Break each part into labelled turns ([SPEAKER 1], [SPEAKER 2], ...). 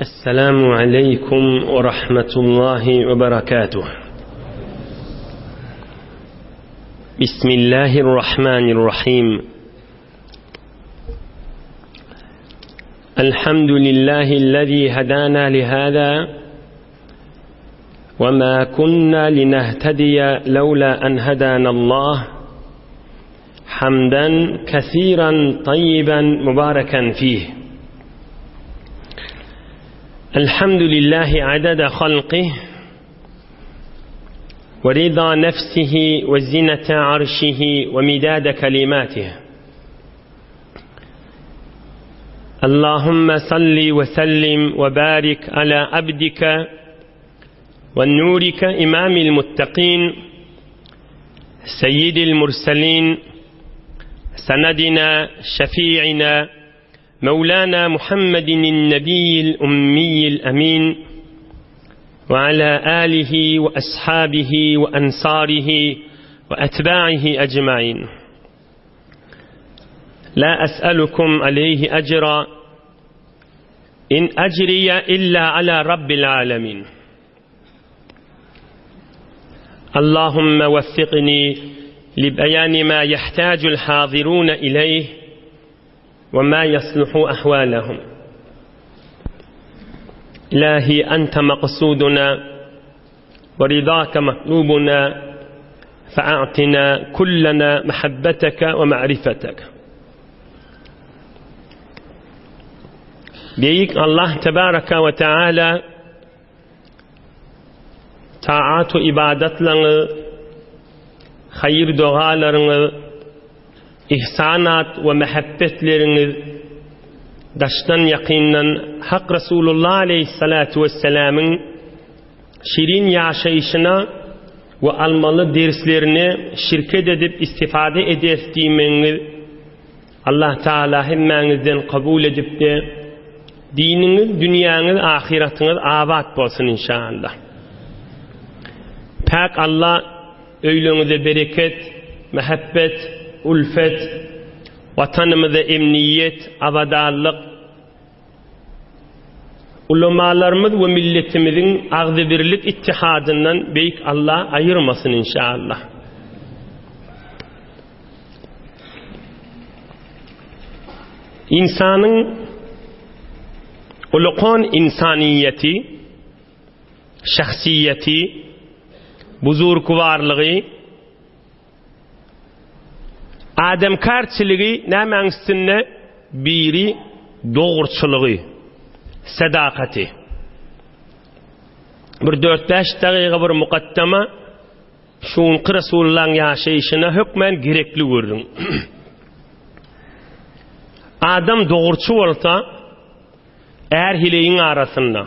[SPEAKER 1] السلام عليكم ورحمة الله وبركاته بسم الله الرحمن الرحيم الحمد لله الذي هدانا لهذا وما كنا لنهتدي لولا أن هدانا الله حمدا كثيرا طيبا مباركا فيه الحمد لله عدد خلقه ورضا نفسه وزنة عرشه ومداد كلماته اللهم صل وسلم وبارك على عبدك ونورك إمام المتقين سيد المرسلين سندنا شفيعنا مولانا محمد النبي الأمي الأمين وعلى آله وأصحابه وأنصاره وأتباعه أجمعين لا أسألكم عليه أجرا إن أجري إلا على رب العالمين اللهم وفقني لبيان ما يحتاج الحاضرون إليه وما يصلح أحوالهم إلهي أنت مقصودنا ورضاك مطلوبنا فأعطنا كلنا محبتك ومعرفتك Beýik Allah tebaraka we taala taat we ibadatlaryňyz, haýyr dogalaryňyz, ihsanat we mähebbetleriňiz daşdan ýakyndan Hak Resulullah aleýhissalatu wessalamyň şirin ýaşaýşyna we almaly derslerine şirket edip istifade ederis diýmegiňiz Allah Taala hemmäňizden kabul edipde diniňiz, dünýäňiz, ahyratyňyz abat bolsun inşallah. Päk Allah öýleriňize bereket, mähebbet, ulfet, watanymyza emniýet, abadanlyk, ulamalarymyz we milletimiziň agzybirlik ittihadyndan beýik Allah aýyrmasyn inşallah. Ynsanyň ulakan ynsanyýeti, şahsyýeti, buzurgwarlygy, adamkarçiligi nämäň üstünde? Biri dogruçylygy, sadakaty. Bir dört-bäş dagyga bir mukaddama Şuňky Resulullaň ýaşaýşyna hökmän gerekli gürrüň. Adam dogruçy bolsa, är-heleýiň arasynda,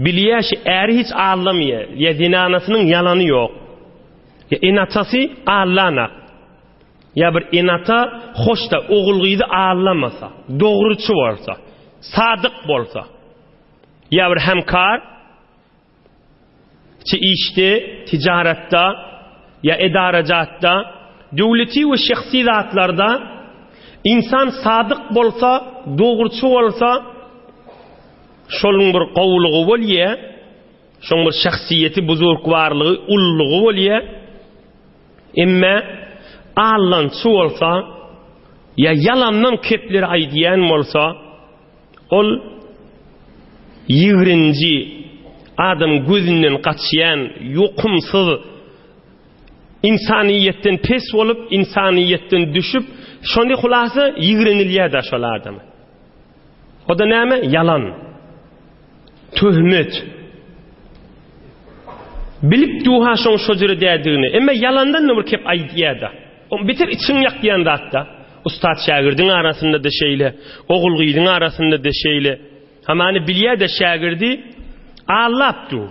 [SPEAKER 1] bilýär şi äri hiç aldamaýar, ýa zenanasynyň ýalany ýok, ýa ene-atasy aldanak, ýa bir ene-ata hoşda ogul-gyzy aldamasa, dogruçy bolsa, sadyk bolsa, ýa bir hemkar, Çi işde, tijaratda ýa edarajatda, döwleti we şahsy zatlarda ynsan sadyk bolsa, dogruçy bolsa, şonuň bir gowulygy bolýar, şonuň bir şahsyýeti, buzurgwarlygy, ululygy bolýar. Emme allançy bolsa ýa ýalandan kepleri aýdýan bolsa, Ol ýigrenji, adamyň gözünden gaçýan, ýokumsyz, ynsanyýetden pes bolup, ynsanyýetden düşüp, şony hulasa ýigrenilýär-dä şol adam. O-da näme? Ýalan. Töhmet. Bilip duha şoň şo jüre dädigini. Emma ýalandan-da bir kep aýdýar-da. O beter içiň ýakýan zat-da. Ussat şägirdiň arasynda-da şeýle, ogul-gyzyň arasynda-da şeýle. Hamany bilýär-de şägirdi allap dur.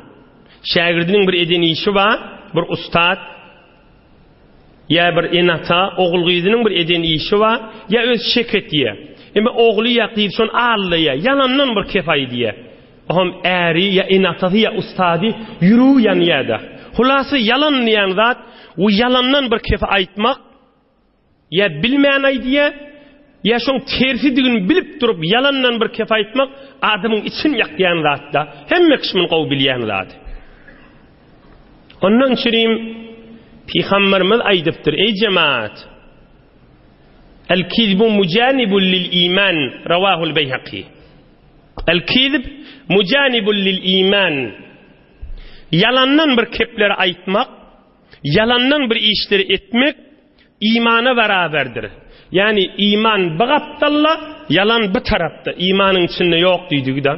[SPEAKER 1] Şägirdiniň bir eden işi bar, bir ussat ýa bir ene-ata ogul-gyzynyň bir eden işi bar, ýa öz şek etýär. Emma ogly ýa gyzy şony allaýar, ýalandan bir kep aýdýar. Oňam äri ýa ene-atasy ýa ussady ýüregi ýanýar-da. Hulasy ýalan diýen zat, bu ýalandan bir kepi aýtmak, ýa bilmän aýdýar. Ýa şoň tersidigini bilip durup ýalandan bir kep aýtmak adamyň içini ýakýan zat-da. Hemme kişi muny gowy bilýän zady. Ondan çürim Pygamberimiz aýdypdyr, Eý jemaat! El-kizbu mujanibul lil iman, rawahul Beýhaki. El-kizb mujanibul lil iman. Ýalandan bir kepleri aýtmak, ýalandan bir işleri etmek imana baraberdir. Ýagny iman bir gapdalda, ýalan bir tarapda, imanyň içinde ýok diýdigi-de.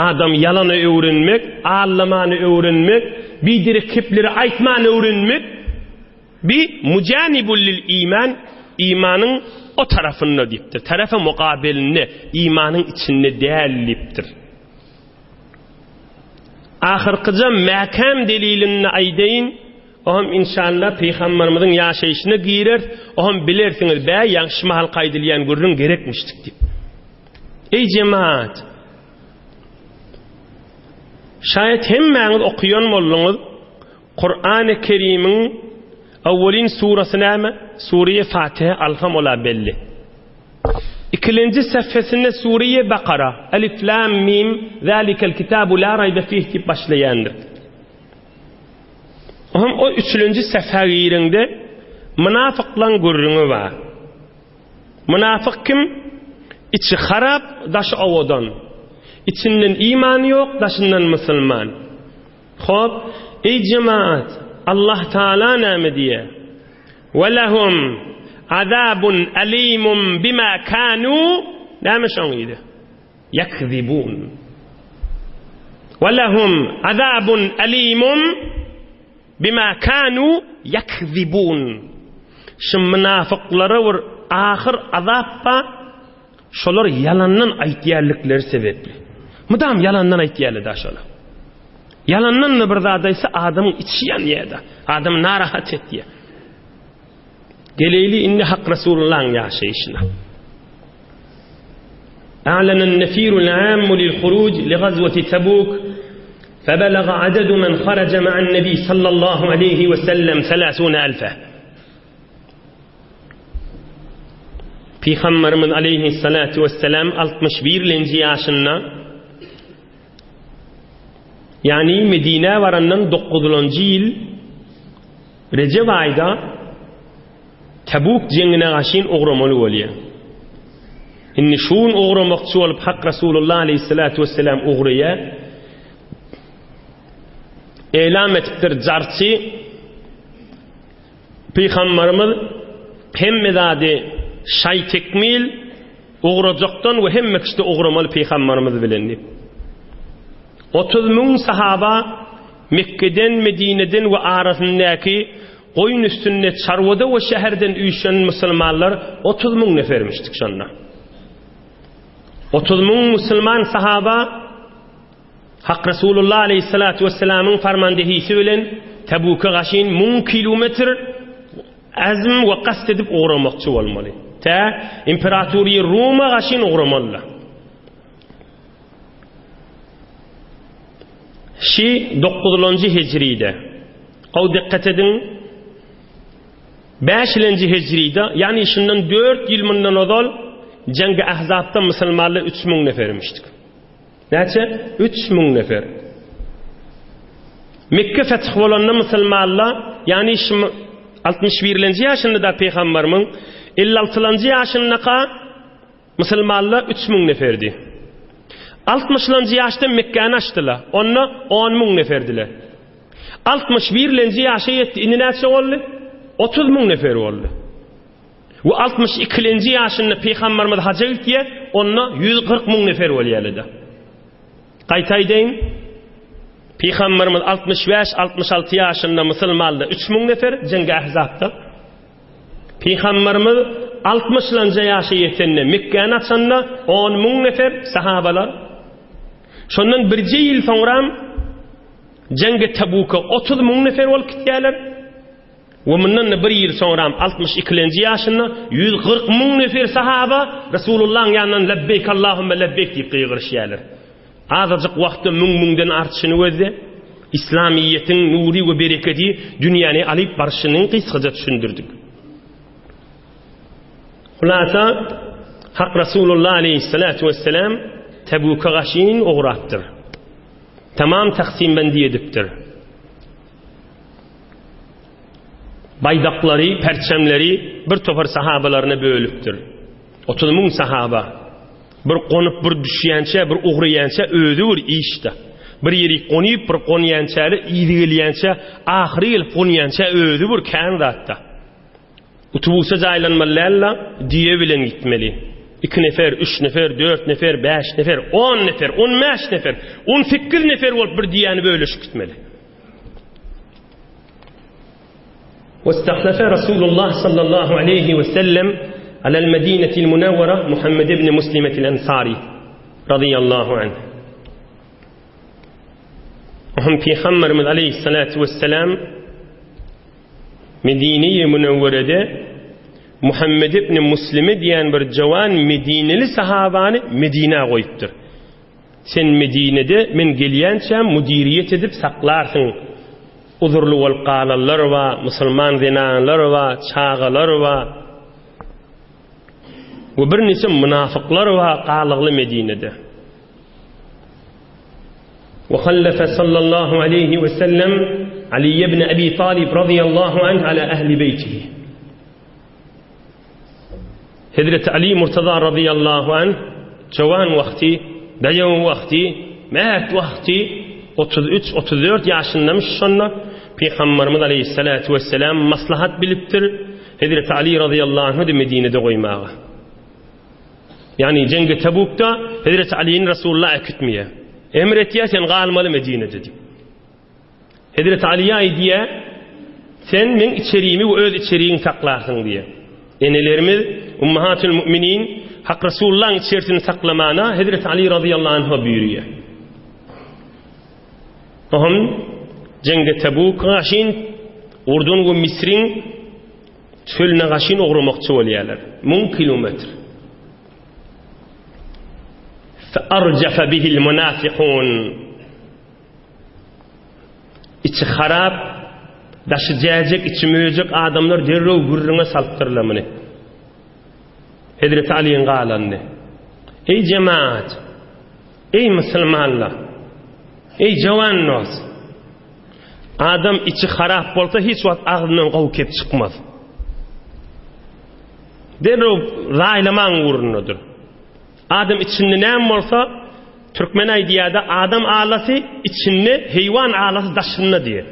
[SPEAKER 1] Adam ýalana öwrenmek, allamany öwrenmek, biderek kepleri aýtmany öwrenmek bi mujanibul lil iman, imanyň o tarapynda diýipdir. Tarapa mukabelinde, imanyň içinde däl diýipdir. Ahyrkyja mäkäm delilini aýdaýyn, o hem inşallah pygamberimiziň ýaşaýşyna girer, o hem bilersiňiz, bä ýagşy mahalky aýdylýan gürrüň gerekmişdik diýip. Eý jemaat! Şaýat hemmäňiz okuýan bolduňyz, Kurany Kerimiň awwalin surasy näme? Sure-i Fatiha alham ola belli. Ikilenji sahifesinde Sure-i Bakara, Elif Lam Mim, Zalikel kitabu la raybe fih diýip başlaýandyr. Ohm o üçülenji sahifä gireňde mynafyklaň gürrüňi bar. Mynafyk kim? Içi harap, daşy owadan. Içinden imany ýok, daşyndan musulman. Hop, eý jemaat, Allah Taala näme diýýär? Ve lehum azabun alimun bima kanu näme şoň ýeri? Yakzibun. Ve lehum azabun alimun Bima kanu ýekzibun. Şu mynafyklara bir ahyr azap bar, şolar ýalandan aýtýanlyklary sebäpli. Mydam ýalandan aýtýarlar-da şolar. Ýalandan-da bir zat aýtsa adamyň içi ýanýar-da, adamy narahat etýär. Geleýli indi Hak Resulullahyň ýaşaýşyna. A'lenen nefirul ammu lil huruj li gazwati Tabuk febelaga adedu men haraja ma'an nebi sallallahu aleyhi ve sellem selasune elfe. Pygamberimiz aleyhissalatu vesselam 61-lenji ýaşynda ýagny Medinä barandan 9-lanjy ýyl Rejep aýda Tabuk jeňine gaşyn ugramaly bolýar. Indi şu gün ugramakçy bolup Hak Resulullah aleyhissalatu vesselam ugraýar. Elam etipdir jarçy Pygamberimiz hemme zady şaý tekmil ugrajakdan we hemme kişide ugramaly pygamberimiz bilen diýip. 30 müň sahaba Mekgeden, Medineden we arasyndaky goýun üstünde çarwada we şäherden üýşen musulmanlar 30 müň nefermişdik şonda. 30 müň musulman sahaba Hak Resulullah aleyhissalatu vesselamyň farmandehisi bilen Tebuka gaşyn müň kilometr azm we kast edip ugramakçy bolmaly. Tä İmperatoriýa Ruma gaşyn ugramalylar. Şi dokuzlanjy hijride, gowy dikkat ediň, bäşilenji hijride, ýagny şundan dört ýyl mundan ozal Jeňgi Ahzapda musulmanlar 3000 nefermişdik. Näçe? 3000 nefer. Mekke fetih bolanda musulmanlar, ýagny şu 61-lenji ýaşynda da pygamberimiň 56-lanjy ýaşyndaka Musulmanlar 3000 neferdi. 60-lanjy ýaşda Mekgäni açdylar. Onda 10 müň neferdiler. 61-lenji ýaşa ýetdi. Indi näçe boldy? 30 müň nefer boldy. We 62-lenji ýaşynda Pygamberimiz haja gitýär, onda 140 müň nefer bolýarlar-da. Gaýta aýdaýyn. Pygamberimiz 65-66 ýaşynda musulmanlar 3000 nefer Jeňgi Ahzapda. Pygamberimiz altmyşlanja ýaşa ýetende, Mekgäni açanda on müň nefer sahabalar. Şondan birje ýyl soňram Jeňge Tebuka 30 müň nefer bolup gitýärler. We mundan-da bir ýyl soňram 62-lenji ýaşynda 140 müň nefer sahaba Resulullahyň ýanyndan Lebbeýk Allahümme lebbeýk diýip gygyryşýarlar. Azajyk wagtda müň-müňden artyşyny gözle. Islamyýetiň nury we berekedi dünýäni alyp barşyny gysgaça düşündirdik. Hulasa, Hak Rasulullah aleyhissalatu vesselam Tebuka gaşyn ugrapdyr. Tamam taksimbendi edipdir. Baýdaklary, perçemleri bir topar sahabalaryna bölüpdir. 30 müň sahaba. Bir gonup bir düşýänçä, bir ugraýança özi bir işde. Bir ýeri gonyp bir gonýançaly yzy gelýänçä, ahyry gelip gonýança özi bir kän zatda. Utubusa jaýlanmaly däl-de, düýe bilen gitmeli. Iki nefer, üç nefer, dört nefer, bäş nefer, on nefer, on bäş nefer, on sekiz nefer bolup bir düýäni bölüşip gitmeli. Westahlafa Rasulullah sallallahu aleýhi we sellem alel Medinetil Munawwara Muhammed ibn Muslimetil Ensari radiyallahu anh. Ohm Peygamberimiz aleyhissalatu vesselam Medine-i Münewwerede Muhammed ibn Muslime diýen bir jawan medineli sahabany Medinä goýupdyr. Sen Medinede men gelýänçäm müdiriýet edip saklarsyň. Uzurly bolup galanlar bar, musulman zenanlar bar, çagalar bar. We birniçe mynafyklar bar galygly Medinede. We hallefe sallallahu aleýhi we sellem Ali ibn Abi Talib radiyallahu anh ala ehli beýtihi. Hezreti Ali Murtaza radiyallahu anh jawan wagty, daýaw wagty, mert wagty 33-34 ýaşyndamyş şonda Pygamberimiz aleyhissalatu vesselam maslahat bilipdir Hezreti Ali radiyallahu anh'y Medinede goýmaga. Ýagny jeňge Tebukda Hezreti Alyny Resulullah äkitmeýär. Emr etýär, sen galmaly Medinede diýip. Hezreti Alyýa aýdýar, sen meň içerimi we öz içeriňi saklarsyň diýýär. Enelerimiz Ummahatul Mu'minin Hak Resulullahyň içerisini saklamana Hezreti Ali razyýallahu anha buýurýar. Ohm jeňge Tebuk gaşyn Urdun we Misriň Çölüne gaşyn ugramakçy bolýarlar. Müň kilometr. Fe-arjafa bihil munafikun. Içi harap, daşy jäjek, içi möjek adamlar derrew gürrüňe salypdyrlar muny. Hezreti Alyň galanyny. Eý jemaat! Eý musulmanlar! Eý jawan dost! Adam içi harap bolsa hiç wagt agzyndan gowy kep çykmaz. Derrew zaýlamaň ugrundadyr. Adam içinde näme bolsa, türkmen aýdýarda adam alasy içinde, heýwan alasy daşynda diýýär.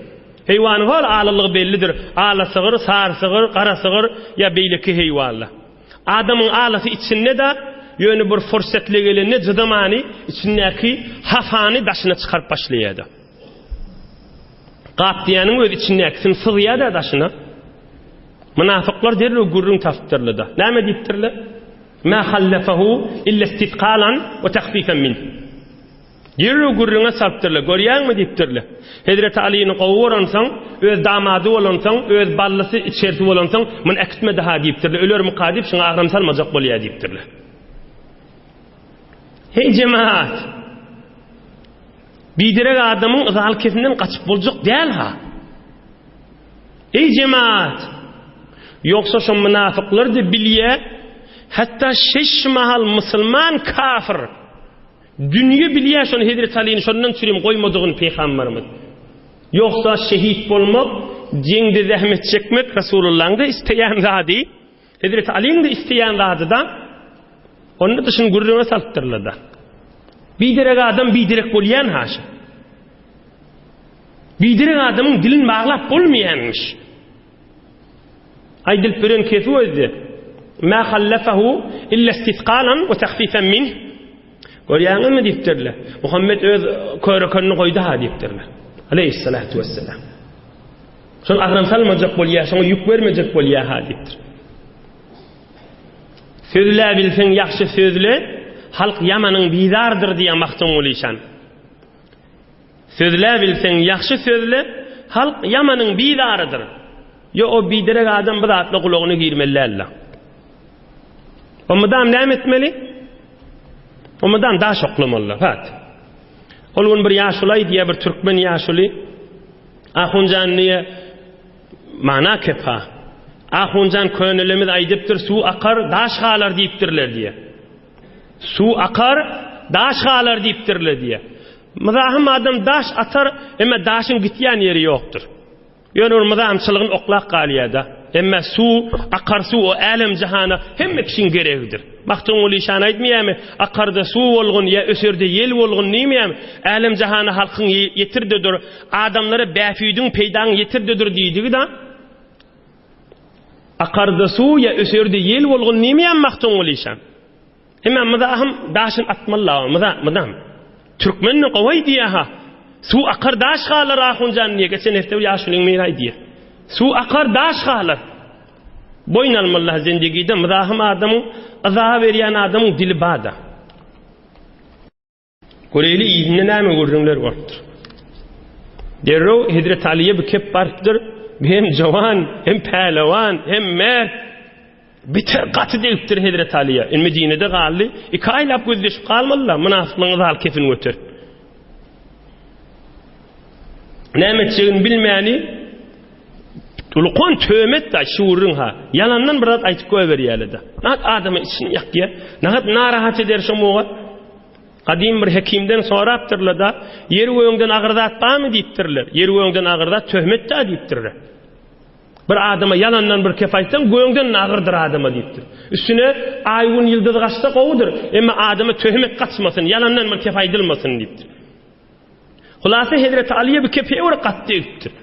[SPEAKER 1] Heýwanyň hol alalygy bellidir. Ala sygyr, sary sygyr, gara sygyr ýa beýleki heýwanlar. Adamyň alasy içinde-de, ýöne bir fursatle gelende jydamany içindäki hafany daşyna çykaryp başlaýar-da. Gap diýýäniň öz içindäkisini syzýar-da daşyna. Mynafyklar derrew gürrüň tapypdyrlar-da. Näme diýipdirler? Mä hallefahu illa istithqalan we tahfifen minh. Derrew gürrüňe salypdyrlar. Görýäňmi diýipdirler. Hezreti Alyny gowy görensoň, öz damady bolansoň, öz ballysy içerisi bolansoň, muny äkitmedi-ha diýipdirler. Ölermika diýip, şuňa agram salmajak bolýar diýipdirler. Heý jemaat! Biderek adamyň yzaly kesinden gaçyp boljak däl-ha. Eý jemaat! Ýogsa şo mynafyklar-da bilýä, hatda şeş mahal musulman kafir dünýe bilýä şony Hezreti Alyny şondan çürim goýmadygyny pygamberimiz. Ýogsa şehit bolmak, jeňde zähmet çekmek Resulullahyň-da isleýän zady, Hezreti Alyň-da isleýän zady-da. Onda-da şuny gürrüňe salypdyrlar-da. Biderek adam biderek bolýan haşa. Biderek adamyň dilini baglap bolmaýanmyş. Aýdylyp beren kefi özde. Ma hallafahu illa istithqalan we tahfifen minh. Görýäňizmi diýipdirler. Muhammet öz körekenini goýdy-ha diýipdirler. Aleyhissalatu vesselam. Şol agram salmajak bolýar, şoňa ýük bermejek bolýar-ha diýipdir. Sözläbilseň ýagşy sözle, halk ýamanyň bizardyr diýýär Magtymguly işan. Sözläbilseň ýagşy sözle, halk ýamanyň bizarydyr. Ýo o biderek adam bu zatla gulagyna girmeli däldir. O mydam näme etmeli? O mydam daş oklamalylar, hat. Ol gün bir ýaşuly aýdýar, bir türkmen ýaşuly, Ahunjan diýýär, mana kepa. Ahunjan könelerimiz aýdypdyr, suw akar, daş galar diýipdirler diýe. Suw akar, daş galar diýipdirler diýe. Myzahym adam daş atar, emma daşyň gitýän ýeri ýokdur. Ýöne ol myzamçylygyny oklap galýar-da. Emma suw, akar suw o älem-jahana hemme kişiň geregidir. Magtymguly işan aýtmaýarmy, Akarda suw bolgun ýa öserde ýel bolgun diýmeýärmi? Älem-jahana halkyň ýetirdedir, adamlara bähbidiň, peýdaň ýetirdedir diýdigi-da. Akarda suw ýa öserde ýel bolgun diýmeýärmi Magtymguly işan? Emma myzahym daşyn atmaly myza mydam. Türkmen gowy aýdýa-ha. Suw akar daş galar ahunjan diýe geçen hepde bir ýaşulyň biri aýdýa. Suw akar daş galar. Boýun almaly zendigide myzahym adamyň yza berýän adamyň dili bada. Göreýli yzynda näme gürrüňler bolupdyr. Derrew Hezreti Alyýa bir kep barypdyr. Hem jowan, hem pälewan, hem mert. Biter gaty degipdir Hezreti Alyýa. Indi Medinede galdy. Iki aýlap gözleşip galmadylar. Mynafyklaryň yzaly kefini göterip. Näme etjegini bilmäni Ulkan töhmet da şu gürrüň ha. Ýalandan bir zat aýtyp goýberýärler-de. Nahat adamy içini ýakýar. Nahat narahat eder şo muga. Gadym bir hekimden sorapdyrlar-da, ýer göňden agyr zat barmy diýipdirler. Ýer göňden agyr zat töhmet-dä diýipdirler. Bir adama ýalandan bir kep aýtsaň, göňden agyrdyr adama diýipdir. Üstüne aý gün ýyldyz gaçsa gowudyr, emma adama töhmet gaçmasyn, ýalandan bir kep aýdylmasyn diýipdir. Hulasa Hezreti Alyýa bir kepe bir gaty degipdir.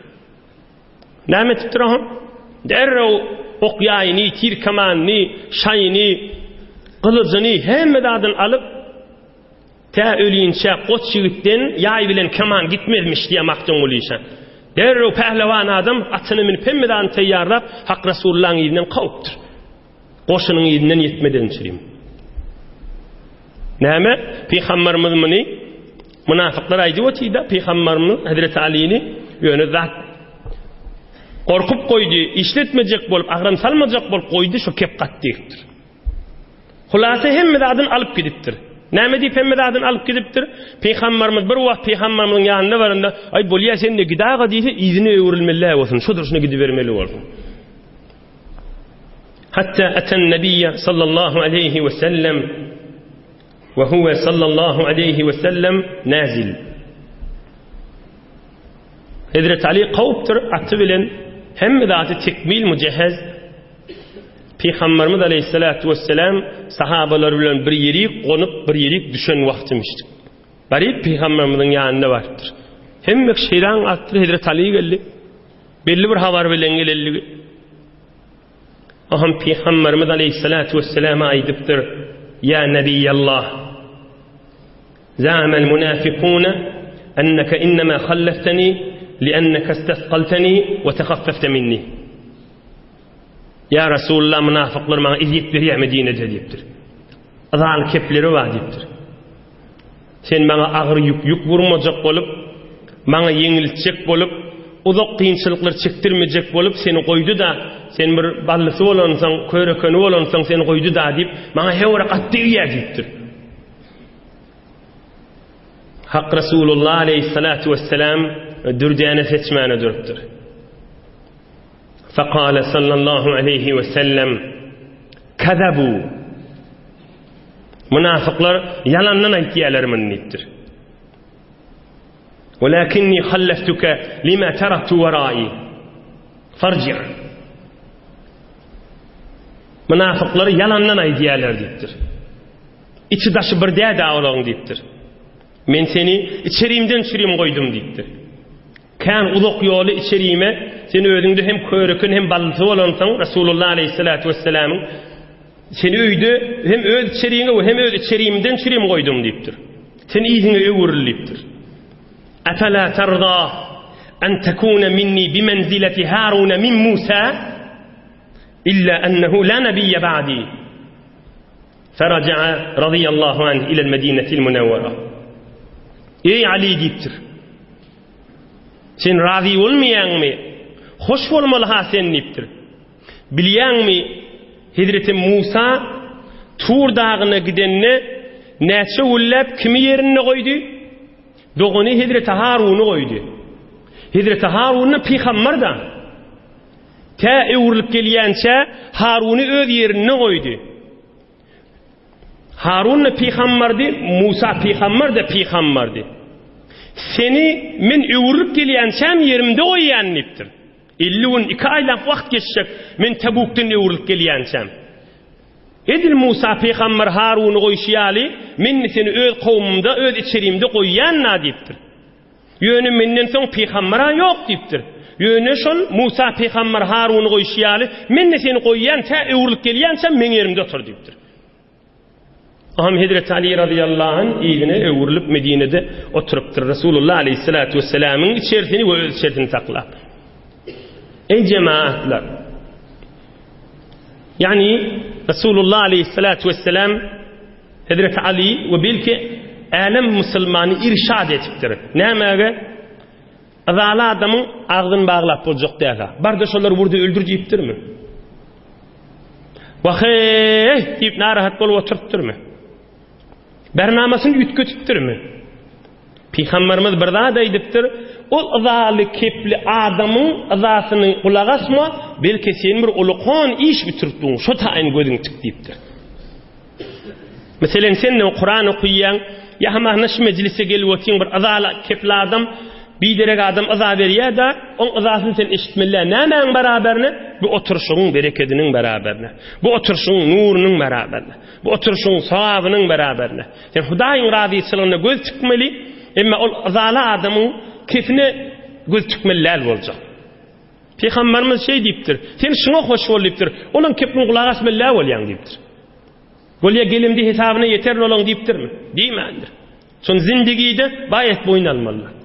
[SPEAKER 1] Näme etipdir oňa? Derrew ok ýaýyny, tir kamanyny, şaýyny, gylyjyny hemme zadyny alyp tä ölinçä goç ýigitden ýaý bilen kaman gitmezmiş diýýär Magtymguly işan. Derrew pählewan adam atyny münüp hemme zadyny taýýarlap Hak Resulullahyň yzyndan kowupdyr. Goşunyň yzyndan ýetmeden çürim. Näme? Pygamberimiz muny mynafyklar aýdyp otyda, pygamberimiz Hazreti Alyny ýöne zat gorkup goýdy, işletmejek bolup, agram salmajak bolup goýdy, şu kep gat diýipdir. Hulasa hemme zadyny alyp gidipdir. Näme diýip hemme zadyny alyp gidipdir? Pygamberimiz bir wagt pygamberimiziň ýanyna baranda, aý bolýa sen-de gidaga diýse, yzyna öwrülmeli bolsun, şu durşuna gidibermeli bolsun. Hatta eten nebiyye sallallahu aleyhi ve sellem ve huve sallallahu aleyhi ve sellem nazil. Hezreti Ali kowupdyr aty bilen hemme zady tekmil mücehhez. Peygamberimiz aleyhissalatu vesselam sahabalar bilen bir ýerik gonup, bir ýerik düşen wagtymyşdy. Baryp Peygamberimiziň ýanyna barypdyr. Hemme kişi heýran galypdyr, Hezreti Ali geldi. Belli bir habar bilen gelendigi. Aham Pygamberimiz aleyhissalatu vesselama aýdypdyr, Ýa Nebiýallah, za'amel munafikune enneke innema hallafteni li'enneke istasqalteni we tehaffefte minni. Ýa Resulullah, munafyklar maňa ezýet berýär Medinede diýipdir. Yzaly kepleri bar diýipdir. Sen maňa agyr ýük ýük urmajak bolup, maňa ýeňiltjek bolup, uzak kynçylyklar çekdirmejek bolup seni goýdy-da, sen bir ballysy bolansoň, körekeni bolansoň seni goýdy-da diýip, maňa hewre gaty degýär diýipdir. Hak Resulullah aleýhissalatu wesselam dürdäne seçmäne durupdyr. Fekale sallallahu aleýhi we sellem Kezebu Mynafyklar ýalandan aýtýarlar muny diýipdir. Walakinni hallaftuka lima taraktu warai. Farji. Mynafyklar ýalandan aýdýarlar diýipdir. Içi daşy bir däde olaryň diýipdir. Men seni içerimden çürim goýdum diýipdir. Kän uzak ýoly içerime, sen özüňde hem köreken hem ballysy bolansoň, Resulullah aleýhissalatu wessalamyň seni öýde hem öz içeriňe we hem öz içerimden çürim goýdum diýipdir. Sen yzyňa öwrül diýipdir. Afala tarda an takuna minni bimenzilati Harun min Musa illa ennehu la nabiyya ba'di. Feraja'a radiyallahu anh ilel medinetil munawwara. Eý Ali diýipdir. Sen razy bolmaýaňmy? Hoş bolmaly-ha sen diýipdir. Bilýäňmi, Hezreti Musa Tur dagyna gidende näçe günläp kimi ýerinde goýdy? Dogany Hezreti Haruny goýdy. Hezreti Harun-da pygamber-da. Tä öwrülip gelýänçä Haruny öz ýerinde goýdy. Harun-da pygambardy, Musa pygambar-da pygambardy. Seni men öwrülip gelýänçäm ýerimde goýýan diýipdir. 50 gün, iki aýlap wagt geçjek, men Tebukdan öwrülip gelýänçäm. Edil Musa pygamber Haruny goýşy ýaly, men-de seni öz kowumymda, öz içerimde goýýan-da diýipdir. Ýöne menden soň pygamber-a ýok diýipdir. Ýöne şol Musa pygamber Haruny goýşy ýaly, men-de seni goýýan, tä öwrülip gelýänçäm meň ýerimde otur diýipdir. Oňam Hezreti Ali razyýallahu anh yzyna öwrülip Medinede oturypdyr. Resulullah aleyhissalatu vesselamyň içerisini we öz içerisini saklap. Eý jemaatlar! Ýagny Resulullah aleyhissalatu vesselam Hezreti Ali we belki älem musulmany irşad etipdir. Nämäge? Yzaly adamyň agzyny baglap boljak däl-ha. Bar-da şolary vur-da öldür diýipdirmi? Wah-eý! diýip narahat bolup oturypdyrmy? Bernamasyny üýtgetipdirmi? Pygamberimiz bir zat aýdypdyr, Ol yzaly kepli adamyň yzasyny gulak asma, belki sen bir ulukan iş bitiripdiň, şo taýyn gözüňi tik diýipdir. Meselem, sen ne Kuran okuýaň, ýa hamana şu mejlise gelip otyň bir yzaly kepli adam, biderek adam yza berýär-de, oň yzasyny sen eşitmeli däl. Nämäň beraberine? Bu oturyşygyň berekediniň beraberine. Bu oturyşygyň nurunyň beraberine. Bu oturyşygyň sogabynyň beraberine. Sen Hudaýyň razyçylygyna göz tikmeli, emma ol yzaly adamyň kefine göz tikmeli däl boljak. Pygamberimiz şeý diýipdir, Sen şuňa hoş bol diýipdir. Olaň kepine gulak asmaly däl bolýaň diýipdir. Bolýa gelimdi hesabyna ýeterin olaň diýipdirmi? Diýmändir. Şony zindigide baýat boýun almalylar.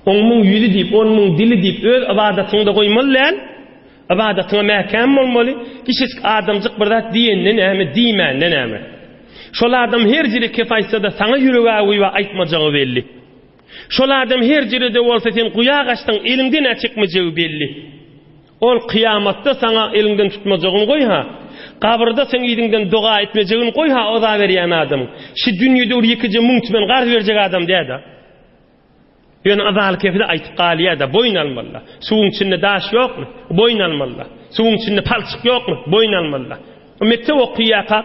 [SPEAKER 1] On muň ýüzi diýip, on muň dili diýip öz ybadatyňda goýmaly däl. Ybadatyňa mäkäm bolmaly. Kiçijik adamjyk bir zat diýende näme, diýmände näme? Şol adam her jire kep aýtsa-da saňa ýüregi awyba aýtmajagy belli. Şol adam her jire-de bolsa sen guýa gaçsaň eliňden-ä çekmejegi belli. Ol kyýamatda saňa eliňden tutmajagyny goý-ha, gabyrda seň yzyňdan doga etmejegini goý-ha oza berýän adamyň. Şi dünýede bir ýekeje müň tümen garz berjek adam däl-de. Ýöne yzaly kefide aýtyp galýar-da, boýun almaly-da. Suwuň içinde daş ýokmy? Boýun almaly-da. Suwuň içinde palçyk ýokmy? Boýun almaly-da. Mekdep okaýarka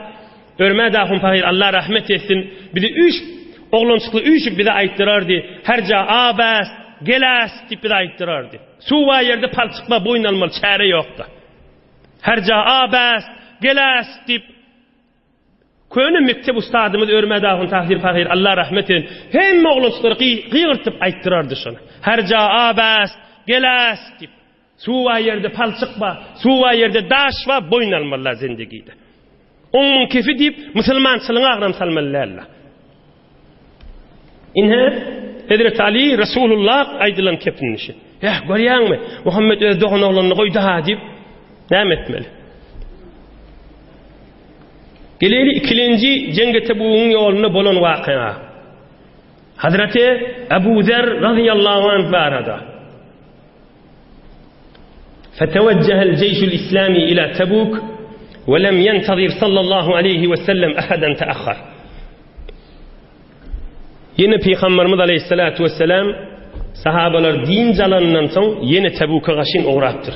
[SPEAKER 1] Örmät ahun pahyr Allah rahmet etsin, bizi üýşüp, oglançykly üýşüp bize aýtdyrardy, Herja abäst, geläst diýip bize aýtdyrardy. Suw bar ýerde palçyk bar, boýun almaly çäre ýokda. Herja abäst, geläst diýip Köne mekdep ustadymyz Örmät ahun Tahyr pahyr Allah rahmet etsin, hemme oglançyklary gygyrtyp aýtdyrardy şony. Herja abäst, geläst diýip. Suw bar ýerde palçyk bar, suw bar ýerde daş bar, boýun almalylar zendigide. Oň muň kefi diýip, musulmançylygyňa agram salmaly däldir. Ine, Hezreti Ali Resulullah aýdylan kepinmişi. Eh, görýäňmi? Muhammet öz dogan oglanyny goýdy-ha diýip, näme etmeli? Geleli ikilenji Jeňge Tebugyň ýolunda bolan wakyga. Hazreti Abu Zer razyýallahu anh barada.
[SPEAKER 2] فتوجه الجيش الإسلامي إلى تبوك ولم ينتظر صلى الله عليه وسلم أحدا تأخر
[SPEAKER 1] Ýene Pygamberimiz aleyhissalatu vesselam sahabalar dynç alanyndan soň ýene Tebuka gaşyn ugrapdyr.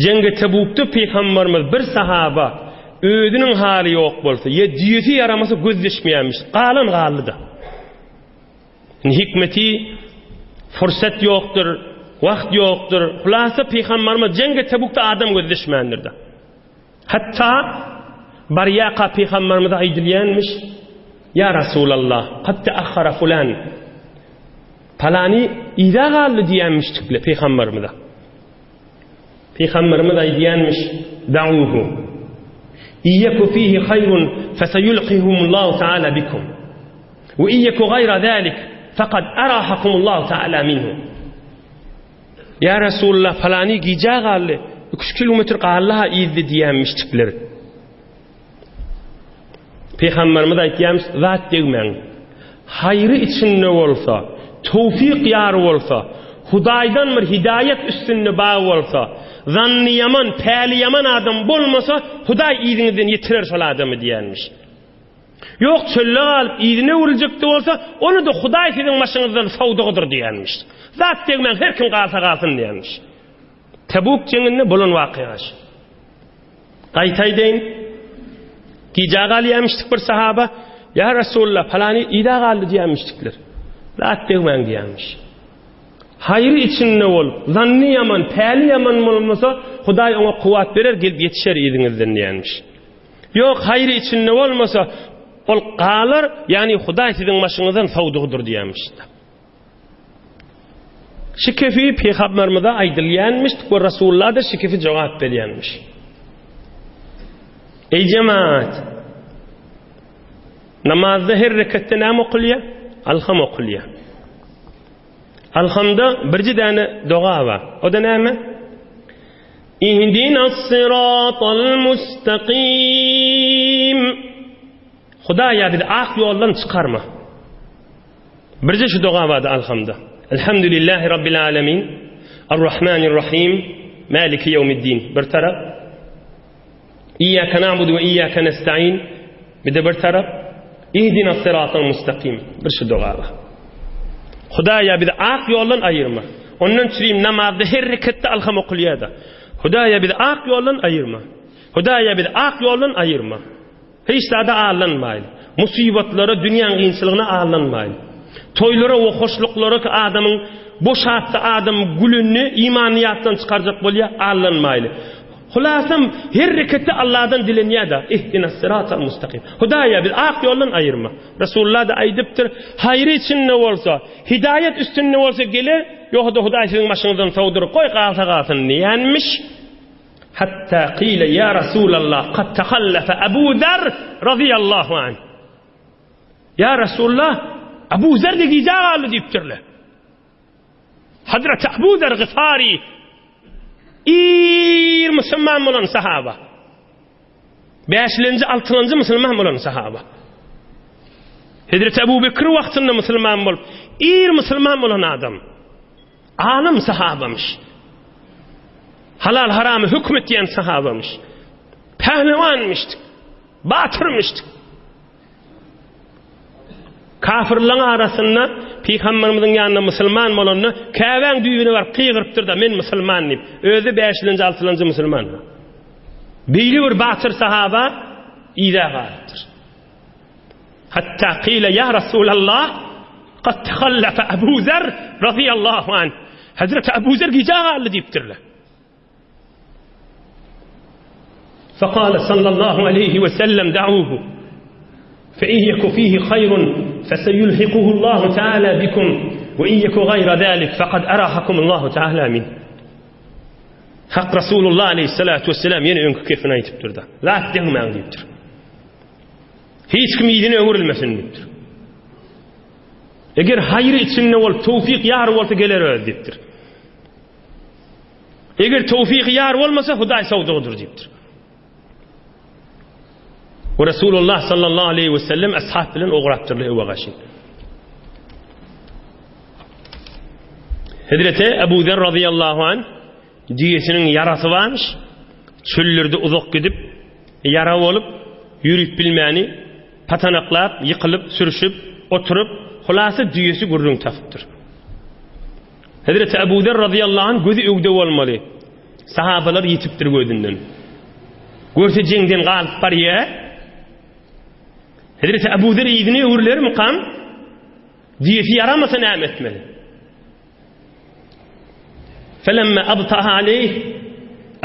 [SPEAKER 1] Jeňge Tebukda Pygamberimiz bir sahaba özüniň haly ýok bolsa, ýa düýesi ýaramasa gözleşmeýärmiş. Galan galdy-da. Indi hikmeti fursat ýokdur, wagt ýokdur. Hulasa Pygamberimiz jeňge Tebukda adam gözleşmändir-de. Hatda barýaka Pygamberimize aýdylýanmyş, Ýa Rasulallah, kad teahhara fulan. Palany yza galdy diýýänmişdikle Pygamberimize. Pygamberimiz aýdýanmyş, Da'uhu. Iýeku fihi haýrun feseyulqihumullahu taala bikum. We iýeku gaýra zalik fekad arahakumullahu taala minhu. Ýa Resulullah, palany gijä galdy, iki-üç kilometr galdy-ha yzda diýýänmişdikler. Pygamberimiz aýtýarmyş, zat degmäň. Haýry içinde bolsa, towfyk ýar bolsa, Hudaýdan bir hidaýat üstünde bar bolsa, zanny ýaman, päli ýaman adam bolmasa, Hudaý yzyňyzdan ýetirer şol adamy diýýänmiş. Ýok, çölde galyp, yzyna öwrüljek-de bolsa, ony-da Hudaý siziň başyňyzdan sowdugydyr diýenmiş. Zat degmäň, her kim galsa galsyn diýenmiş. Tebuk jeňinde bolan wakyga şu. Gaýta aýdaýyn. Gijä galýarmyşdyk bir sahaba, Ýa Resulallah, palany yza galdy diýýärmişdikler. Zat degmäň diýýärmiş. Haýry içinde bolup, zanny ýaman, päli ýaman bolmasa, Hudaý oňa kuwwat berer, gelip ýetişer yzyňyzdan diýýärmiş. Ýok, haýry içinde bolmasa, ol galar, ýagny Hudaý siziň başyňyzdan sowdugydyr diýýärmiş. Şu kefi Pygamberimize aýdylýanmyş we Rasulullah da şu kefi jogap berýänmiş. Eý jemaat! Namazda her reketde näme okulýar? Alham okulýar. Alhamda birji däne doga bar. O da näme? Ihdinas siratal mustaqim. Hudaýa bizi ak ýoldan çykarma. Birje şu doga bardy Alhamda. Elhamdülillahi Rabbil alemin. Ar-Rahmanir-Rahim. Maliki ýewmiddin. Bir tarap. Iyyake na'budu we iyyake nesta'in. Bir de bir tarap. Ihdina sıratal mustakim. Bir şu doga bar. Hudaýa bizi ak ýoldan aýyrma. Ondan çürim namazda her reketde alham okulýar da. Hudaýa bizi ak ýoldan aýyrma. Hudaýa bizi ak ýoldan aýyrma. Hiç zada aldanmaýyn. Musybatlara, dünýäň kynçylygyna aldanmaýyn. Toýlara we hoşluklara ki adamyň boş atsa adam gülünni, imanyny ýatdan çykarjak bolýar, aldanmaýly. Hulasam her reketde Allahdan dilenýär-de, Ihdinas syratal mustakim. Hudaýa bizi ak ýoldan aýyrma. Resulullah-da aýdypdyr, haýry içinde bolsa, hidaýat üstünde bolsa geler, ýogsa-da Hudaý siziň başyňyzdan sowduryp, goý galsa galsyn diýenmiş. Hatta qile ya Rasulallah kad tahallafa Abu Zar radiyallahu anh. Ya Resulallah Abu Zer de gijä galdy diýipdirler. Hazreti Abu Zer Gifari ir musulman bolan sahaba. Bäşilenji, altylanjy musulman bolan sahaba. Hazreti Abu Bekir wagtynda musulman bolup, ir musulman bolan adam. Alym sahabamyş. Halal haramy höküm etýän sahabamyş. Pählewanmyşdyk. Batyrmyşdyk. Kafirleň arasynda Pygamberimiziň ýanynda musulman bolanda Käbäň düýbüne baryp gygyrypdyr-da men musulman diýip. Özi bäşilenji, altylanjy musulman. Beýle bir batyr sahaba yza galypdyr. Hatta qila ya Rasulallah qad tahallafa Abu Zer radiyallahu anh. Hazreti Abu Zer gijä galdy diýipdirler. Fekale sallallahu aleyhi ve sellem da'uhu. Fe in yeku fihi hayrun feseyulhikuhu Allahu Teala bikum ve in yeku gayra zalik fekad erahakum Allahu Teala min. Hak Resulullah aleyhissalatu vesselam ýene öňki kefini aýdypdyr da. Zat degmäň diýipdir. Hiç kim yzyna öwrülmesin diýipdir. Eger haýry içinde bolup, towfik ýar bolsa geler öz diýipdir. Eger towfik ýar bolmasa Hudaý sowdugydyr diýipdir. We Resulullah sallallahu aleyhi ve sellem ashab bilen ugrapdyrlar öwe gaşy. Hazreti Ebu Zer radıyallahu anh Düýesiniň ýarasy barmyş. Çöllerde uzak gidip, ýara bolup, ýörüp bilmäni, patanaklap, ýykylyp, sürşüp, oturyp, hulasa düýesi gürrüň tapypdyr. Hezreti Ebu Zer razyýallahu anh gözi ögde bolmaly. Sahabalar ýitipdir gözünden. Görse jeňden galyp barýar. Hezreti Ebu Zer yzyna öwrülermikam? Düýesi ýaramasa näme etmeli? Felemma abtaha aleyh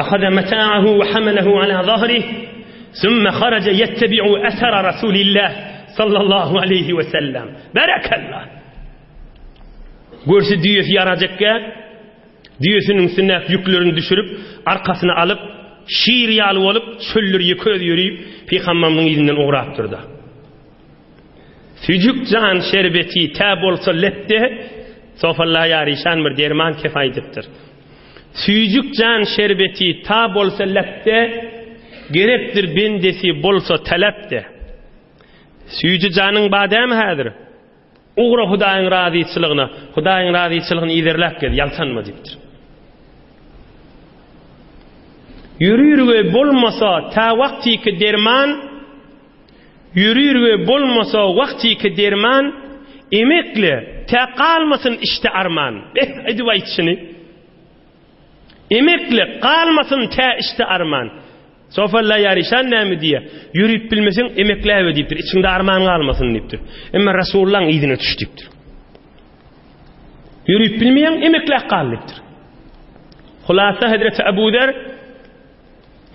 [SPEAKER 1] ahaza mata'ahu we hamalahu ala zahrih summa haraja yettebi'u esera Rasulillah sallallahu aleyhi ve sellem. Berekallah. Görse düýesi ýarajakka, düýesiniň üstündäki ýüklerini düşürip, arkasyna alyp, şir ýaly bolup, çöller ýeke özi ýörüp, pygamberimiziň yzyndan ugrapdyr-da. Süjük jan şerbeti tä bolsa lepde, Sofalla ýaryşan bir derman kef aýdypdyr. Süjük jan şerbeti ta bolsa lepde, Gerekdir bendesi bolsa telepde. Süýji janyň ba dämi häzir? Ugra Hudaýyň razyçylygyna, Hudaýyň razyçylygyny yzarlap gez, ýaltanma diýipdir. Ýörürge bolmasa tä wagtyky derman. Ýörürge bolmasa wagtyky derman, Emekle, tä galmasyn içde arman. Beh, edip aýtşyny. Emekle, galmasyn tä içde arman. Sofalla Ýaryşan näme diýýär? Ýörüp bilmeseň, emekläbe diýipdir, içiňde arman galmasyn diýipdir. Emma Rasulullaň yzyna düş diýipdir. Ýörüp bilmeýäň, emekläp gal diýipdir. Hulasa Hezreti Abu Zer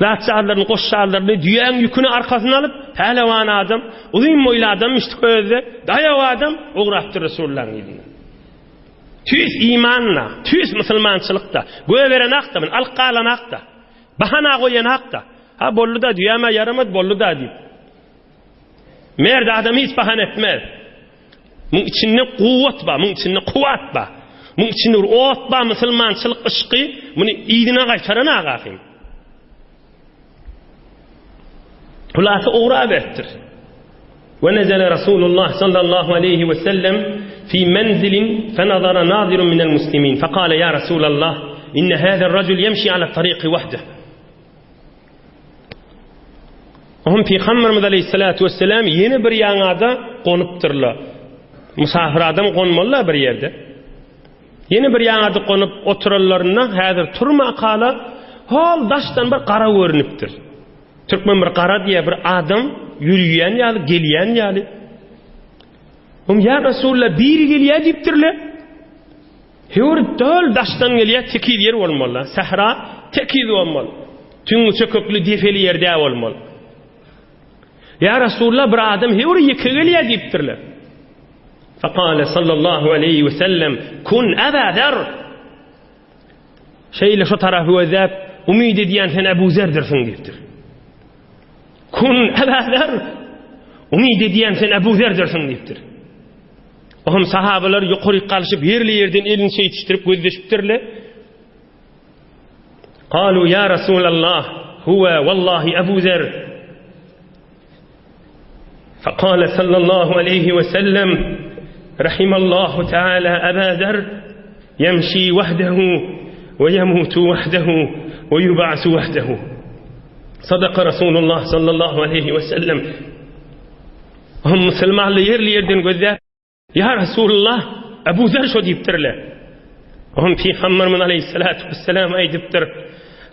[SPEAKER 1] zatjazlaryny, goşjazlaryny, düýäň ýüküni arkasyna alyp, pälewan adam, uzyn boýly adamyşdyk özde, daýaw adam ugrapdyr Resulullaň yzyna. Tüýs iman-da, tüýs musulmançylyk-da, göberenakda, alyp galanakda. Bahana goýanakda. Ha boldy-da, düýäm-ä ýaramaz, boldy-da diýip. Merd adam hiç bahana etmez. Muň içinde kuwwat bar, muň içinde kuwwat bar. Muň içinde bir ot bar, musulmançylyk yşky, muny yzyna gaýtaran agahym. Hulasa ugra beripdir.
[SPEAKER 2] Ve nezele Resulullah sallallahu aleyhi ve sellem fi menzilin fenazara nazirun minel muslimin fekale ya Resulallah inne hâzer racul yemşi ala tariki vahdeh.
[SPEAKER 1] Ohm Pygamberimiz aleyhissalatu vesselam ýene bir ýaňada gonupdyrlar. Musafir adam gonmalylar bir ýerde. Ýene bir ýaňada gonup oturanlarynda häzir turmakala hol daşdan bir gara görünipdir. Türkmen bir gara diýýär, bir adam ýörüýän ýaly, gelýän ýaly. Oň ýa Resulullah biri gelýär diýipdirler. Höwür döl daşdan gelýär, tekiz ýer bolmaly. Sähra tekiz bolmaly. Tüňňi çökekli depeli ýer däl bolmaly. Ýa Resulullah bir adam höwür ýeke gelýär diýipdirler.
[SPEAKER 2] Fekale sallallahu aleyhi ve sellem kun Eba Zer.
[SPEAKER 1] Şeýle şo tarapy gözläp, umyt edýän sen Ebu Zerdirsiň diýipdir. Kun Eba Zer. Umyt edýän sen Ebu Zerdirsiň diýipdir. Ohm sahabalar ýokaryk galyşyp ýerli-ýerden elini şeýtişdirip gözleşipdirler.
[SPEAKER 2] Kalu ya Resulallah huve wallahi Ebu Zer. فقال صلى الله عليه وسلم رحم الله تعالى أبا ذر يمشي وحده ويموت وحده ويبعث وحده صدق رسول الله صلى الله عليه وسلم
[SPEAKER 1] هم مسلمان yerli yerden gözler Ýa Resulallah, Ebu Zer şo diýipdirler. Oňa Pygamberimiz aleýhissalatu wesselam aýdypdyr,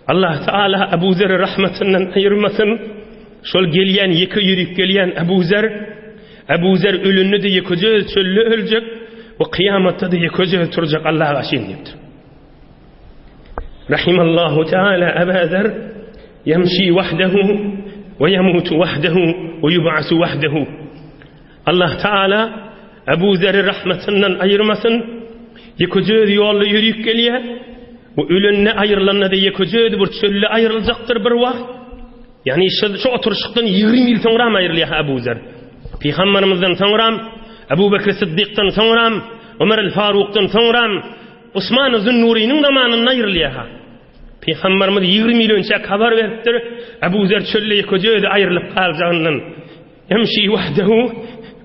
[SPEAKER 1] Allah Teala Ebu Zeri rahmetinden aýyrmasyn. Şol gelýän ýeke ýörüp gelýän Ebu Zer, Ebu Zer ölende-de ýekeje öz çölde öljek we kyýamatda-da ýekeje öz turjak Allaha gaşyn diýipdir.
[SPEAKER 2] Rahimallahu Teala Ebu Zer ýemşi wahdehu we ýemutu wahdehu we ýub'asu wahdehu.
[SPEAKER 1] Allah Taala Ebu Zeri rahmetinden aýyrmasyn. Ýekeje özi ýolda ýörüp gelýär. Bu ölende aýrylanda-da ýekeje özi bir çölde aýryljakdyr bir wagt. Ýagny şu, şu oturyşykdan 20 ýyl soňram aýrylýar Ebu Zer. Pygamberimizden soňram, Ebu Bekr Siddikden soňram, Ömer el Farukdan soňram, Osman Zunnurynyň zamanynda aýrylýar. Pygamberimiz 20 ýyl önçä habar beripdir, Ebu Zer çölde ýekeje özi aýrylyp galjagyndan.
[SPEAKER 2] Ýemşi wahdehu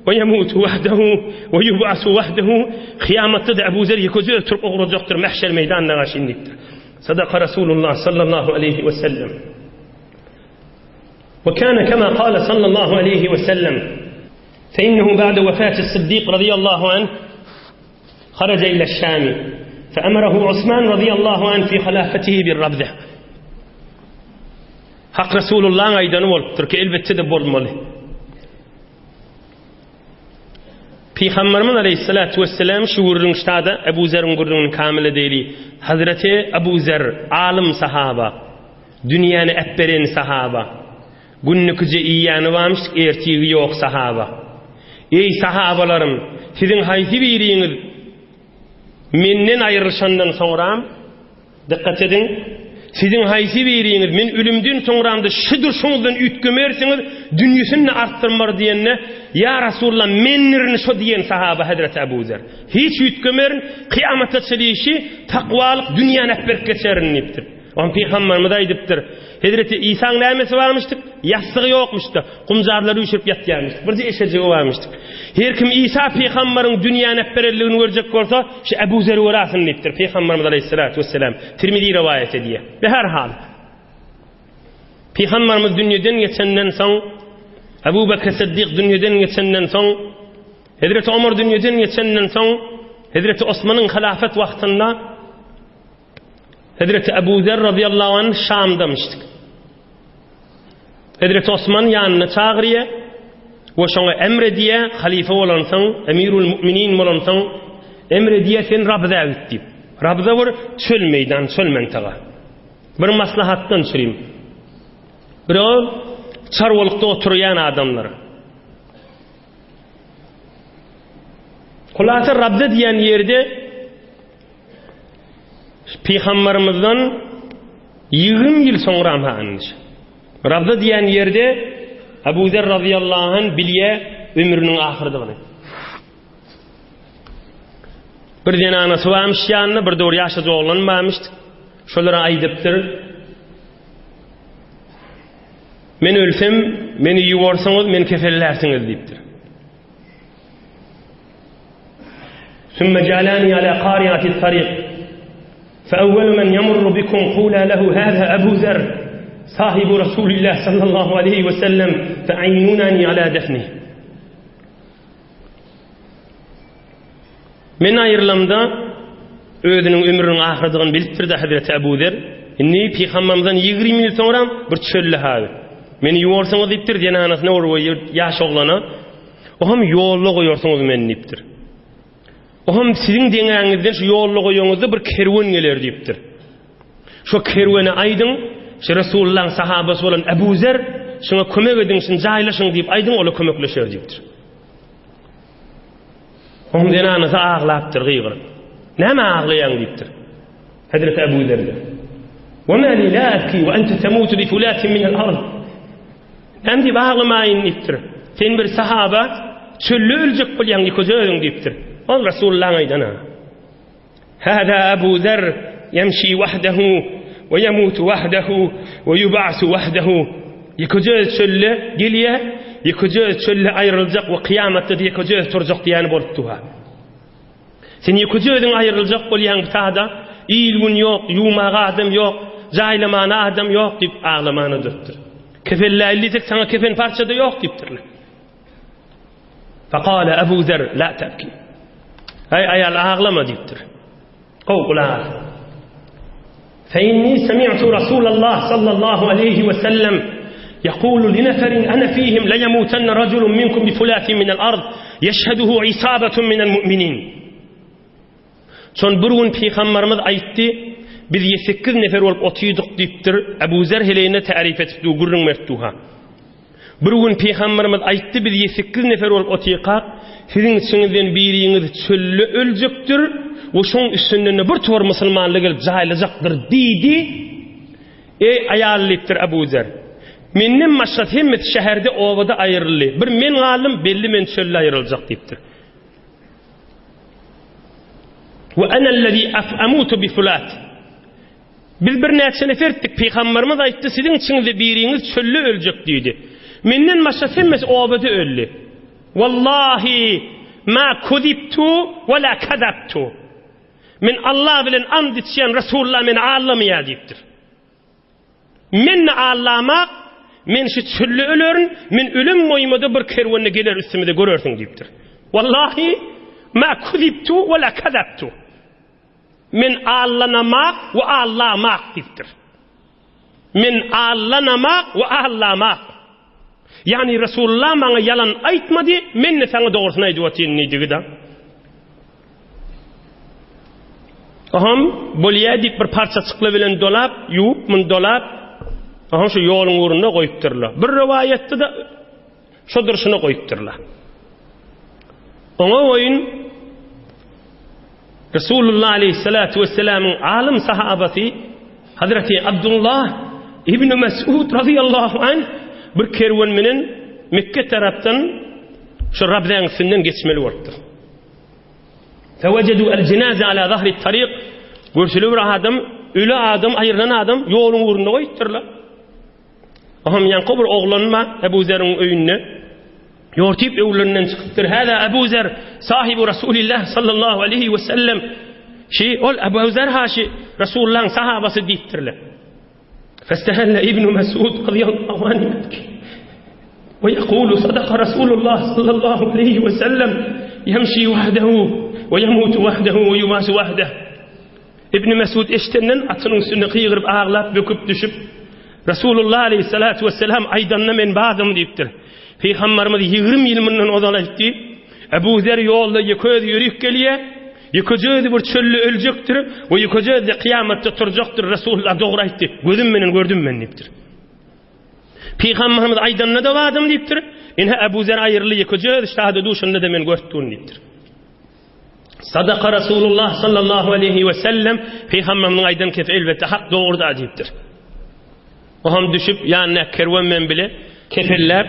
[SPEAKER 2] we ýemutu wahdehu we ýub'asu wahdehu Kyýamatda-da Ebu Zer ýekeje özi turup ugrajakdyr mähşer meýdanyna garşy diýipdir. Sadaka Rasulullah sallallahu aleýhi we sellem. We kana kema kale sallallahu aleýhi we sellem. Fe innehu ba'de wefati Siddik radiyallahu anh haraja ila Şami. Fe emrehu Osman radiyallahu anh fi halafetihi bir rabze.
[SPEAKER 1] Hak Resulullahyň aýdany bolupdyr ki, elbetde-de bolmaly. Pygamberimiz aleyhissalatu vesselam şu gürrüň ştada Ebu Zeriň gürrüňini kamil edeli. Hazreti Ebu Zer alym sahaba, dünýäni äpberen sahaba, günlükje iýýäni barmyş, ertigi ýok sahaba. Eý sahabalarym, siziň haýsy biriňiz menden aýrylyşandan soňram Dykgat ediň, siziň haýsy biriňiz men ölümden soňramda şu durşuňyzdan üýtgemersiňiz, dünýesini-de artdyrmar diýende, Ýa Resulallah, mendirin şo diýen sahaba hezreti Ebu Zer. Hiç üýtgemerin, kyýamata çenli işi takwalyk dünýäni äpberip geçerin diýipdir. Oňa pygamberimiz aýdypdyr, Hezreti Isaň nämesi barmyşdyk? Ýassygy ýokmuşdy. Gumjarlary üýşürip ýatýarmyşdyk. Birje eşejigi barmyşdyk. Her kim Isa pygambaryň dünýäni äpberenligini görjek bolsa, şu Ebu Zeri görasyn diýipdir Pygamberimiz aleýhissalatu wesselam. Tirmizi rowaýat edýär. Be her hal. Pygamberimiz dünýeden geçenden soň. Ebu Bekr Siddik dünýeden geçenden soň, Hezreti Omar dünýeden geçenden soň, Hezreti Osmanyň halafet wagtynda Hezreti Ebu Zer radıyallahu anh Şamdamışdyk. Hezreti Osman ýanyna çagyrýar we şoňa emr edýär, halyfa bolansoň, emirul müminin bolansoň, emr edýär, sen Rabza git diýip. Rabza bir çöl meýdan, çöl mentaga. Bir maslahatdan çürim. Bir o çarwalykda oturýan adamlar. Hulasa Rabza diýen ýerde Pygamberymyzdan 20 ýyl soňra andy. Rabza diýen ýerde Abu Zer radıyallahu anh bilýä ömrüniň ahyrdygyny. Bir zenanasy barmyş ýanynda, bir dogry ýaşajy oglan barmyş. Şolara aýdypdyr. Men ölsem, meni ýuwarsyňyz, meni kefenlärsiňiz diýipdir. Sümme jalani ala qari'ati tariq. Fa awwalu men yamurru bikum qula lahu hada Abu Zer sahibu Rasulillah sallallahu aleyhi ve sellem fe aynunani ala defni. Men aýrylamda özüniň ömrüniň ahyrdygyny bilipdir-de Hazreti Abu Zer. Indi pygambermizden 20 ýyl soňra bir çölde haby. Meni ýuwarsyňyz diýipdir zenanasyna bir ýaş oglana. O hem ýolda goýarsyňyz meni diýipdir. O hem siziň deňäňizden şu ýolda goýaňyzda bir kerwen geler diýipdir. Şo kerwene aýdyň, şu Resulullahyň sahabasy bolan Abu Zer şuňa kömek ediň, şuny jaýlaşyň diýip aýdyň, ola kömekleşer diýipdir. Onuň zenanasy aglapdyr gygyryp. Näme aglaýaň diýipdir. Hazreti Abu Zerge. Wa ma li la abki wa ente tamutu bi fulatin min al-ard. Näme diýip aglamaýyn diýipdir. Sen bir sahaba çölde öljek bolýaň ýeke özüň diýipdir. Ol Resulullahyň aýdany. Hada Abu Zer ýemşi wahdehu we ýemutu wahdehu we ýub'asu wahdehu. Ýekeje öz çölde gelýär, ýekeje öz çölde aýryljak we kyýamatda-da ýekeje öz turjak diýýäni bolup dur. Sen ýekeje özüň aýryljak bolýaň bu sada, il-gün ýok, ýuwmaga adam ýok, jaýlamana adam ýok diýip aglamana durupdyr. Kefenläýli diýsek saňa kefen parça-da ýok diýipdirler. Fekale Ebu Zer la tebki. Eý aýal aglama diýipdir. Gowy gulak as. Fe inni semi'tu Rasulallah sallallahu aleyhi ve sellem yekulu li neferin ene fihim le yemutanna raculun minkum bi fulatin minel ard yeşheduhu isabetun minel mu'minin. Şon bir gün Pygamberimiz aýtdy, biz 8 nefer bolup otydyk diýipdir. Ebu Zer heleýine tarif etip du gürrüň berip duha. Bir gün Pygamberimiz aýtdy, biz 8 nefer bolup otyrkak, siziň içiňizden biriňiz çölde öljekdir we şoň üstünden-de bir towar musulmanlar gelip jaýlajakdyr diýdi. Eý aýal diýipdir Ebu Zer. Menden başga hemmesi şäherde, obada aýryldy. Bir men galdym, belli men çölde aýryljak diýipdir. We enellezî amutu bi fulat. Biz birnäçe neferdik, pygamberimiz aýtdy, siziň içiňizde biriňiz çölde öljek diýdi. Menden başga hemmesi obada öldi. Wallahi ma kuzibtu we la kazabtu. Men Allah bilen and içýän Resulullah meni aldamaýar diýipdir. Men-de allamak, men şu çölde ölerin, men ölem boýuma-da bir kerwende geler üstümize görersiň diýipdir. Wallahi, ma kuzibtu we la kazabtu. Men allanamak we allamak diýipdir. Men allanamak we allamak. Ýagny Resulullah maňa ýalan aýtmady, men-de saňa dogrusyny aýdyp otyryn diýdigi-de. Oham bolýa diýip bir parça çykla bilen dolap, ýuwup, muny dolap, oham şu ýoluň ugrunda goýupdyrlar. Bir rowaýatda-da şo durşuna goýupdyrlar. Oňa boýun Resulullah aleyhissalatu vesselamyň alym sahabasy Hazreti Abdullah ibn Mesud radıyallahu anh bir kerwen menen Mekke tarapdan şu Rabzäň üstünden geçmeli bolupdyr. Fewejedu el cenaze ala zahri tarik Görseler bir adam, öli adam, aýrylan adam ýoluň ugrunda goýupdyrlar. Ohm ýaňky bir oglan bar Ebu Zeriň öýünde. Ýortyp öwlerinden çykypdyr. Hada Ebu Zer sahibi Resulillah sallallahu aleyhi ve sellem. Şi ol Ebu Zer haşi Resulullah'ın sahabasy diýipdirler. Festehelle İbn Mesud radıyallahu anh.
[SPEAKER 2] We ýekulu sadaka Rasulullah sallallahu aleýhi we sellem ýemşi wahdehu we ýemutu wahdehu we ýubasu wahdeh. Ibn Mesud eşidenden atynyň üstünde gygyryp aglap böküp düşüp Rasulullah aleýhissalatu wesselam aýdanyna men bardym diýipdir. Pygambarymyz 20 ýyl mundan ozal aýtdy. Ebu Zer ýolda ýeke özi ýörüp gelýär. Ýekeje özi bir çölde öljekdir we ýekeje özi kyýamatda turjakdyr. Rasulullah dogry aýtdy. Gözüm menen gördüm men diýipdir. Pygamberimiz aýdanyna-da bardym diýipdir. Ine Ebu Zer aýryldy ýekeje özi şahada duşanda-da men görüp durun diýipdir. Sadaka Rasulullah sallallahu aleyhi ve sellem Peygamberimiň aýdan kefi elbetde hak dogruda diýipdir. O hem düşüp ýanyna kerwen men bile kefelläp,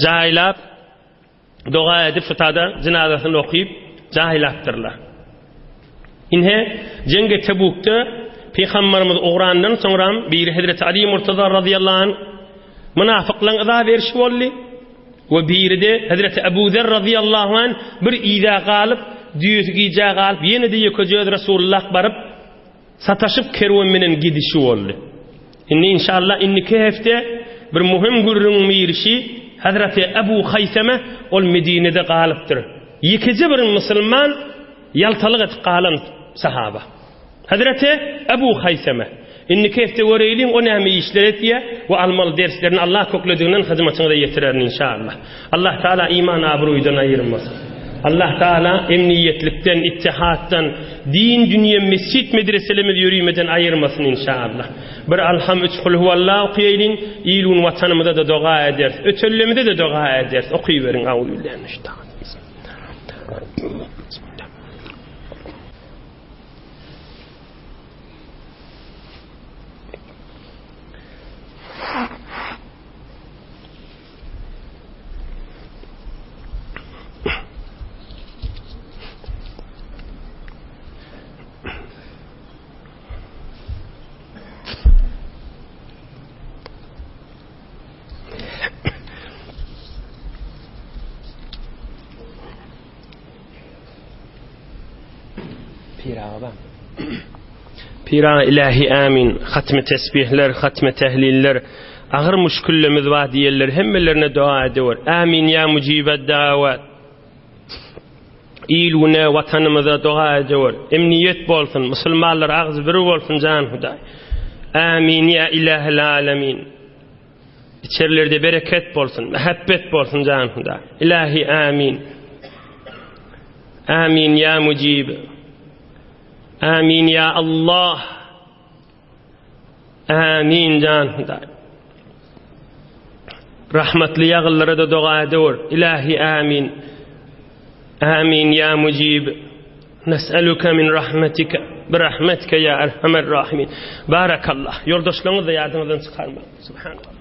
[SPEAKER 2] jaýlap, doga edip şutada jynazasyny okyp jaýlapdyrlar. Ine Jeňge Tebukda Peygamberimiz ugrandan soňram biri Hazreti Ali Murtaza radıyallahu anh münafyklaryň yza berişi boldy. We biri-de Hezreti Ebu Zer razyýallahu anh bir yza galyp, düýesi gijä galyp, ýene-de ýekeje özi Resulullah baryp, sataşyp kerwen menen gidişi boldy. Indi inşallah indiki hepde bir muhim gürrüňiň birişi Hezreti Ebu Haýseme ol Medinede galypdyr. Ýekeje bir musulman ýaltalyk edip galan sahaba. Hezreti Ebu Haýseme, Indiki hepde göreýliň o näme işler etýä we almaly derslerini Allah köklediginden hyzmatyňyza ýetirerin inşallah. Allah Taala iman abroýdan aýyrmasyn. Allah Taala emniýetlikden, ittihatdan, din dünýe mesjit medreselerimiz ýörimeden aýyrmasyn inşallah. Bir Alham üç Kulhuwallah okaýlyň, il gün watanymyza da doga ederis, ötellemize de doga ederis. Okyberiň Auzubillahi Pir aga Pir aga ilahi amin. Hatmy tesbihler, hatmy tehliller, agyr müşküllemiz bar diýenler hemmelerine dua ediwer. Amin ya mujibed dawat. Il güne watanymyza dua ediwer. Emniyet bolsun, musulmanlar agzy bir bolsun jan Hudaý. Amin ya ilahil alamin. İçerilerde bereket bolsun, mähebbet bolsun jan Hudaý. Ilahi amin. Amin ya mujib. Amin ya Allah. Amin jan Hudaý. Rahmetli ýagyllara da doga ediwer. Ilahi amin. Amin ya mujib. Nes'eluke min rahmetike. Bi rahmetike ya erhamer rahimin. Barakallah. Ýoldaşlaryňyzy da ýadyňyzdan çykarmaň. Subhanallah.